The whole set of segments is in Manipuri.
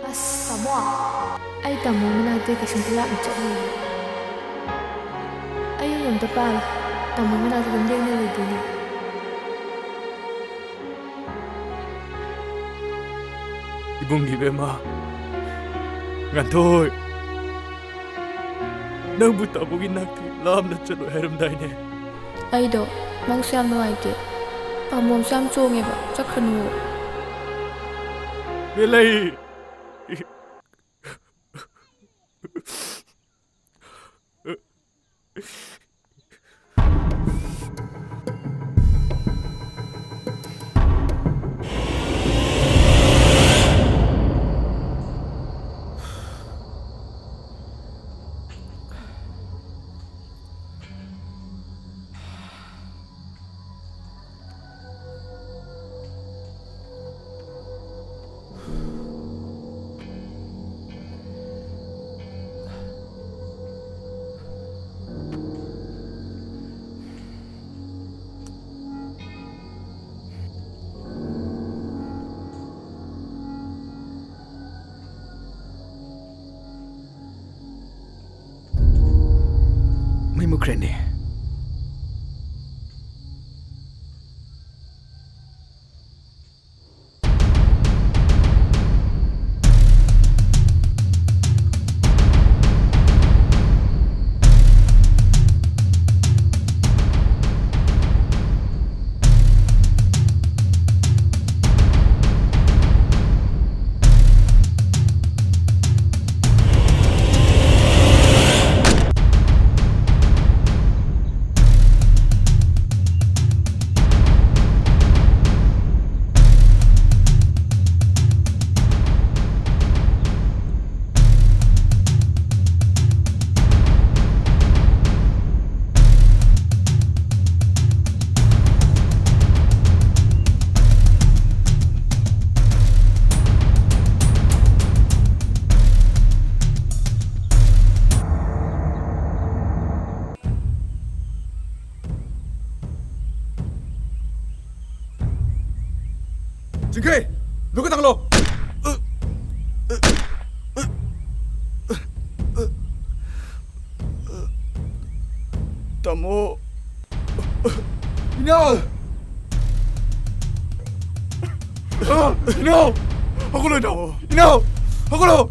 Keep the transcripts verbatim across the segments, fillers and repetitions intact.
ꯑꯁ, ꯇꯥꯃꯣ, ꯑꯩ ꯇꯥꯃꯣ ꯃꯅꯥꯛꯇ ꯀꯩꯁꯨꯝꯇ ꯂꯥꯞꯅ ꯆꯠꯂꯣꯏꯌꯦ꯫ ꯑꯩ ꯌꯨꯝ ꯑꯝꯇ ꯄꯥꯜꯂꯦ꯫ ꯇꯥꯃꯣ ꯃꯅꯥꯛꯇ ꯑꯗꯨꯝ ꯂꯦꯡꯗꯅ ꯂꯩꯗꯣꯏꯅꯦ꯫ ꯏꯕꯨꯡꯒꯤ ꯏꯕꯦꯝꯃ, ꯉꯥꯟꯊꯣꯏ, ꯅꯪꯕꯨ ꯇꯥꯃꯣꯒꯤ ꯅꯥꯛꯇ ꯂꯥꯞꯅ ꯆꯠꯂꯣꯏ ꯍꯥꯏꯔꯝꯗꯥꯏꯅꯦ? ꯑꯩꯗꯣ ꯃꯪꯁꯨ ꯌꯥꯝ ꯅꯨꯡꯉꯥꯏꯇꯦ꯫ ꯄꯥꯝꯕꯣꯝꯁꯨ ꯌꯥꯝ ꯆꯣꯡꯉꯦꯕ꯫ ꯆꯠꯈ꯭ꯔꯅꯨ꯫ ꯃꯦꯂꯩ! ꯃꯩ ꯃꯨꯠꯈ꯭ꯔꯦꯅꯦ꯫ ꯏꯅꯥꯎ! ꯏꯅꯥꯎ! ꯍꯧꯒꯠꯂꯣ, ꯏꯅꯥꯎ! ꯏꯅꯥꯎ! ꯍꯧꯒꯠꯂꯣ!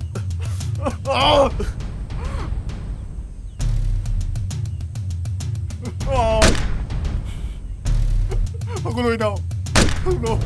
ꯍꯧꯒꯠꯂꯣ, ꯏꯅꯥꯎ! ꯍꯧꯒꯠꯂꯣ!